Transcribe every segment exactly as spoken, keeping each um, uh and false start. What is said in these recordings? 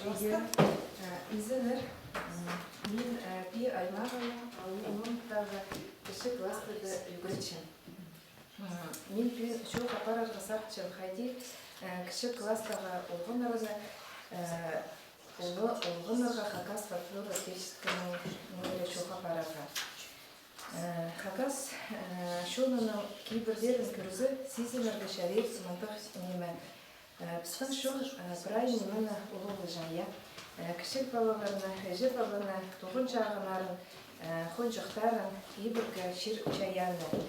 Пастап, э, изеннер, м, мин, э, Пии аймағының аалындағы кічіг класстарда ӱгретчем. М, мин пӱӱн чоох апарарға сағынчам, хайди, э, кічіг класстағы олғаннарны, э, олы-, олғаннарға хакас фольклоры килісчеткенін, ну, или чоох апарарға. Э, хакас, э, чонының кибірлерін кӧрзе, сизінерге чарир мындағ ниме. Э, пістің чон, э, прай нимені улуғлаҷаң, я. Э, кічіг палаларны, іҷе-пабаны, туған-чағыннарын, э, хонҷыхтарын, ибіркі чир-чайаанны.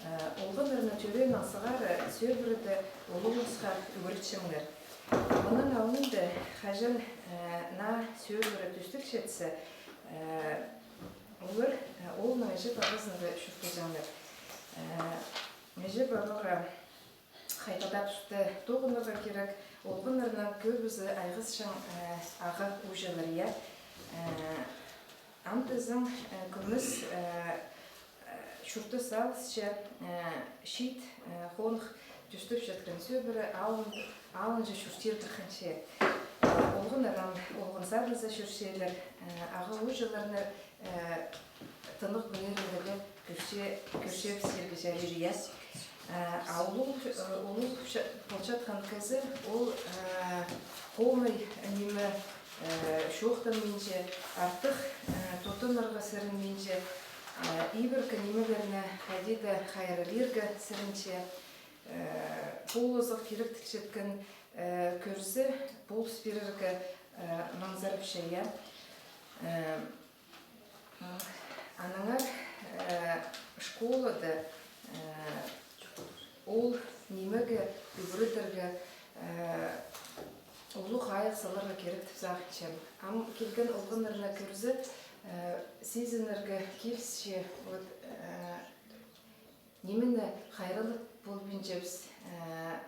Э, олғаннарны тӧрееннең сығара сӧбіреде улуғласха ӱгретчеңнер. Мының алнында хаҷан, э, наа сӧбіре тӱстігҷетсе, э, олар, э, оолның іҷе-пабазында чуртаҷаңнар. Э, іҷе-пабаға хайдағ-да туста тоғынарға кирек, олғаннарның кӧбізі айғасчаң, э, аға-ууҷалар, я. Э, ам тізең, э, кӧмес, э, э, чуртас алысча, э, чиит, э, хонах тӱстібісчеткен сӧбіре алын-, алынҷа чуртирға хынча. Э, олғаннар ам олған садынзар чӧрчелер, э, аға-ууҷаларны, э, тынағ пілерінде кӧрче-, кӧрчебістерге чарир, я. Э, а улуғ, э, улуғ полчатхан кізі ол, э, хомай ниме, э, чоохтанминча, артых, э, тудынарға сірінминча, э, ибіркі нимелерні хайди-да хайраллирға сірінче, э, полызығ киректігҷеткен, э, кӧрзе, полыс пирерге, э, маңзырапча, я. Э, аннаңар, э, школада, э, ол нимеге ӱгредерге, э, улуғ хайығ саларға кирек тіп сағынчам. Ам килген олғаннарны кӧрзе, э, сизінерге килісче, вот, э, нимені хайраллап полбинчабыс, э,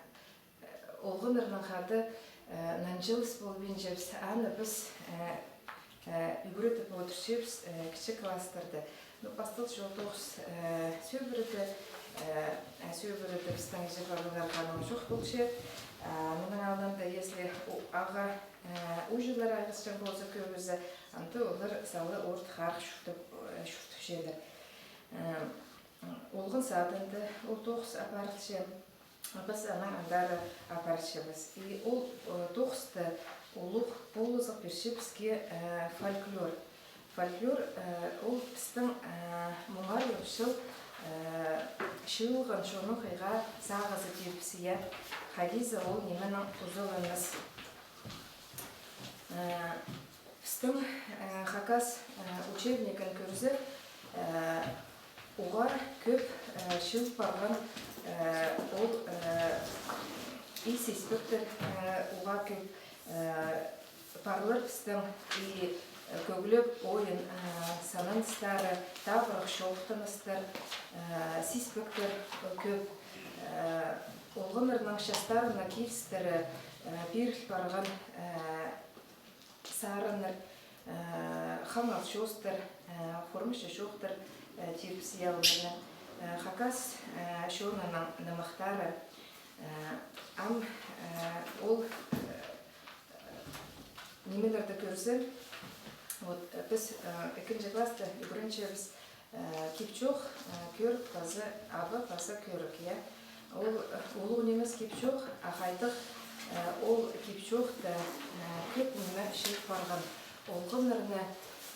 олғаннарнаң хада, э, нанҷылас полбинчабыс, аны піс, э, э, ӱгредіп одырчабыс, э, кічіг класстарда. Ну, пасталча ол тоғыс, э, сӧбіреде, э, а сӧбіреде пістің іҷе-пабаларға анаң чох полча. А мының алнында, если у-, аға, э, ууҷалар айғасчаң полза кӧбізі, анда олар сала орта харах чуртап, э, чуртапчалар. Э, олған садында ол тоғыс апарылча. Піс анаң андар апарчабыс. И ол, э, тоғыста улуғ полызығ пирче піске, э, фольклор. Фольклор, э, ол пістің, э, муңарлығ чыл, э, чыылған чонның хыйға сағызы тирбіс, я, хайди за ол нименің тузаланыс. Э, пістің, э, хакас, э, учебнигін кӧрзе, э, уғаа кӧп, э, чыыл парған, э, ол, э, и сиспектер, э, уғаа кӧп, э, парлар пістің и, э, кӧглеп ойын, э, сананыстары, табырах чоохтаныстар, э, сиспектер, э, кӧп, э, олғаннарның частарына килістіре, э, пиріл парған, э, сарыннар, э, хаңал чоостар, э, хормачы чоохтар, э, тирбіс, я, оларны, э, хакас, э, чонының нымахтары, э, ам, э, ол, э, нимелерді кӧрзем, вот, э, піс, э, ікінҷі класста ӱгренчебіс. Э, кип-чоох, э, кӧрік паза, абы паза кӧрік, я. Ол, э, улуғ нимес кип-чоох, а хайдағ, э, ол кип-чоохта, э, кӧп ниме чыыл парған. Олғаннарны,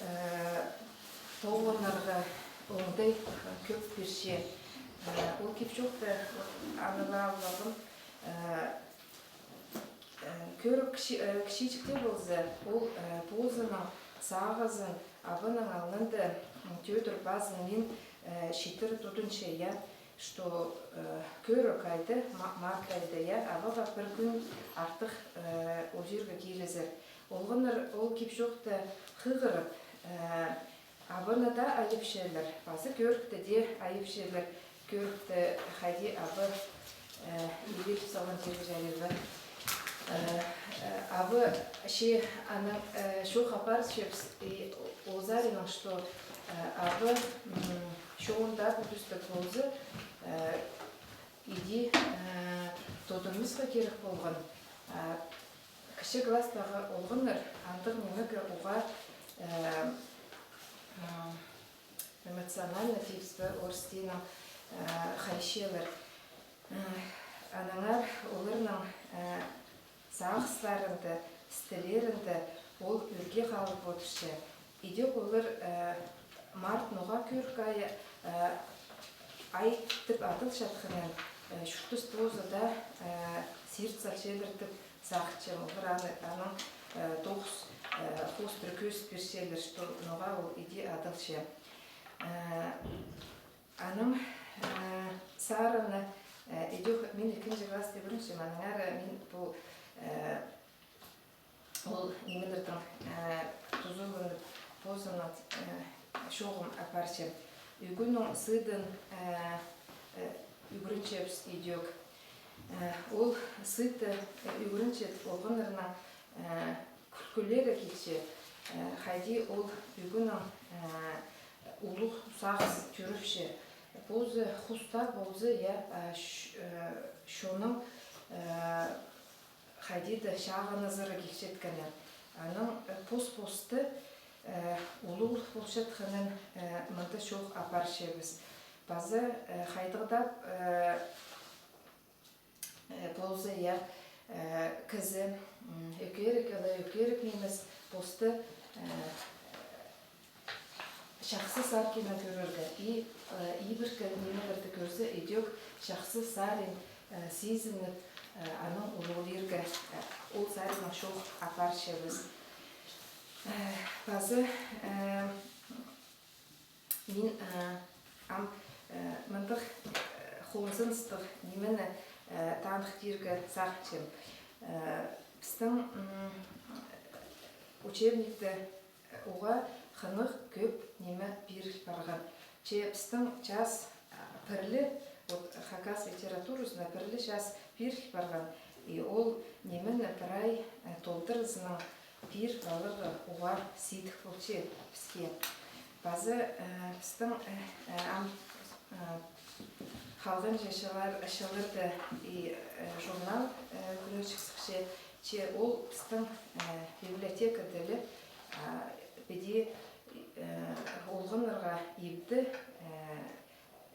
э, тоғынарға оңдай, э, кӧп пирче. Э, ол кип-чоохта, вот, аны ла алғам, э, Э, кӧрік кічи-, э, кічиҷек тее полза, ол, э, позының сағызын абының алнында, м, тӧдір пазын мин, э, читіре тудынча, я, что, э, кӧрік айда, ма-, март айда, я, абыға пір кӱн артых, э, узирға килізер. Олғаннар ол кип-чоохта хығырып, э, абыны даа айапчалар, паза кӧрікті дее айапчалар. Кӧрікті хайди абы, э, идіп салған тирге чарир ба. Э, э, абы че анаң, э, чоох апарчабыс, и ол саринаң, что, э, абы, м, чоғында пу тӱстіг полза, э, иди, э, тудынмасха кирек полған. Э, класстағы олғаннар андағ нимее уғаа, э, э, эмоционально тіпче, орыс тілінең, э, хайчалар. Э, аннаңар оларның, э, сағыстарында, істілерінде ол ӱрге халып одырча. Идӧк олар, э, март ноға кӧрік айы, э, ай тіп адалчатханын, э, чуртаста позы даа, э, сирт салчалар тіп сағынчам. Олар аны, аның, э, тоғыс, э, хоостыра кӧзіт пирчелер, что ноға ол иди адалча. Э, аның, э, сарыны, э, идӧк мин ікінҷі класста ӱгренчем, аннаңар мин пу, э, ол нимелернең, э, тузаланып, позымның, э, чооғым апарчам. Ӱгӱннің сыыдын, э, э, ӱгренчебіс идӧк. Э, ол сыыда, э, ӱгренче олғаннарның, э, кӱлкілері килче, э, хайди ол ӱгӱннің, э, улуғ сағыс тӧріпче. Позы хус таа полза, я, а, ч-, э, чонның, э, хайди даа чағынызары килчеткені. Анаң, э, пос-посты, э, улуғ полчатханын, э, мында чоох апарчабыс. Паза, э, хайдағ даа, э, э, полза, я, э, кізі, м, ӧкерік, алай ӧкерік нимес, посты, э, чахсы сариннаң кӧрерге. И, э, ибіркі нимелерні кӧрзе, идӧк чахсы сарин, э, сизініп, э, анаң улуғлирға, э, ол сариннаң чоох апарчабыс. Э, паза, э, мин, э, ам, э, мындағ, э, хонзыныстығ нимені, э, таныхтирға сағынчам. Э, пістің, м, учебникте уғаа хынығ кӧп ниме пиріл парған. Че пістің час, а, пір ле, вот, хакас литературазына пір ле час пиріл парған. И ол нимені прай, э, толдыразынаң пиріп аларға уғаа сидік полча піске. Паза, э, пістің, э, э, ам, э, халғанҷы чыллар-, чылларда и, э, журнал, э, кӱнге чыхча, че ол пістің, э, библиотекада ле, а, піди, э, олғаннарға ибде, э,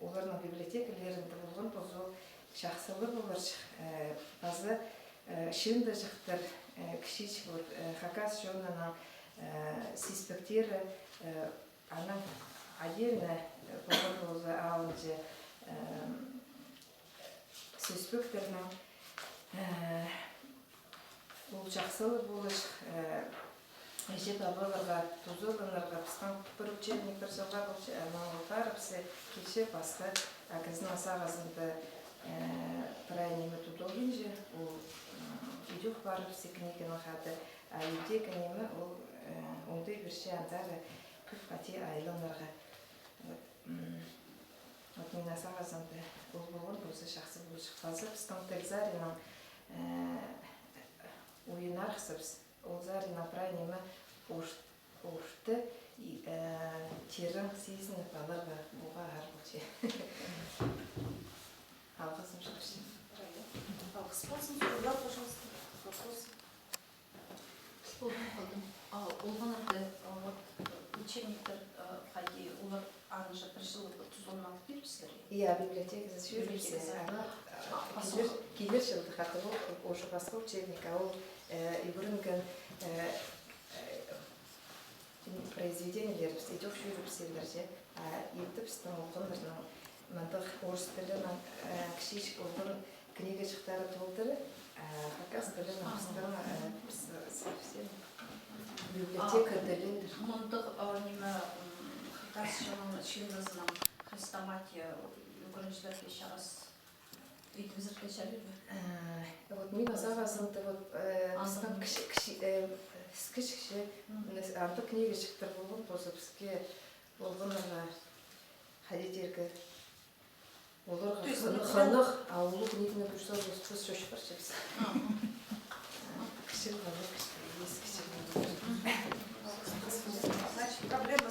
оларның библиотекаларында полған полза, чахсы ла поларҷых, э, паза, э, чыындыҷахтар, э, кічіҷек, вот, э, хакас чонының, э, сизбектері, э, анаң отдельно, э, полған полза алынҷа, э, сӧспектернең, э, ол чахсы ла поларҷых, э, іҷе-пабаларға тузаланарға. Пістің пір учебник пір чылға полча, анаң ол парыбысса, килче пасха, а кізінің сағызында, э, прай ниме тудылбинча, ол, м, идӧк парыбысса книганың хада, а идӧк ниме ол, э, оңдай пирче, андар кӧп хати айланарға. Вот, м, вот минің сағызымда ол полған полза, чахсы полҷых. Паза пістің тіл саринаң, э, ойын арғысыбыс. Ол саринаң прай ниме орт-, орта, и, э, тирең сизініп аларға уғаа аар полча. Алғызым чапча. Алғыс ползын. Сурығлар, пожалуйста. Вопросы? Ол, а, олғаннарда, а, вот, учебниктер, а, хайди, олар анҷа пір чыл тузаланып алып киліпсілер, я? Я, библиотекаға чӧрібіссін. Библиотекаға. Ана, а, а, килер, пасха, килер чылда хатығ ол, уже пасха учебник, а ол, э, ӱгренген, э, э, произведениелерібіс идӧк чӧрібіссілер чи. А итті пістің олғаннарның мындағ орыс тілінең, э, кічіҷек олған книгаҷахтары толдыра, а хакас тілінең, а, пістің, э, с-, совсем библиотека, а, тіліндір. Мындағ, а, ниме, м, хакас чонының чыындызының хрестоматия ӱгренҷілерге чарас. Итіп ізерге чарир ба? Э, вот минің сағызымда вот, э, пістің кічі, кічі, э, іскіҷек чи, мгм, мына андағ книгаҷахтар полған полза, піске олғаннарға хайди тирге, оларға, то есть, хынығ, хынығ, а улуғ книганы кӧрзе, ол піс чӧрчебіс. Мгм. Кічіг ғана, кічіг, ес кічіг ғана. Мгм. Значит, проблема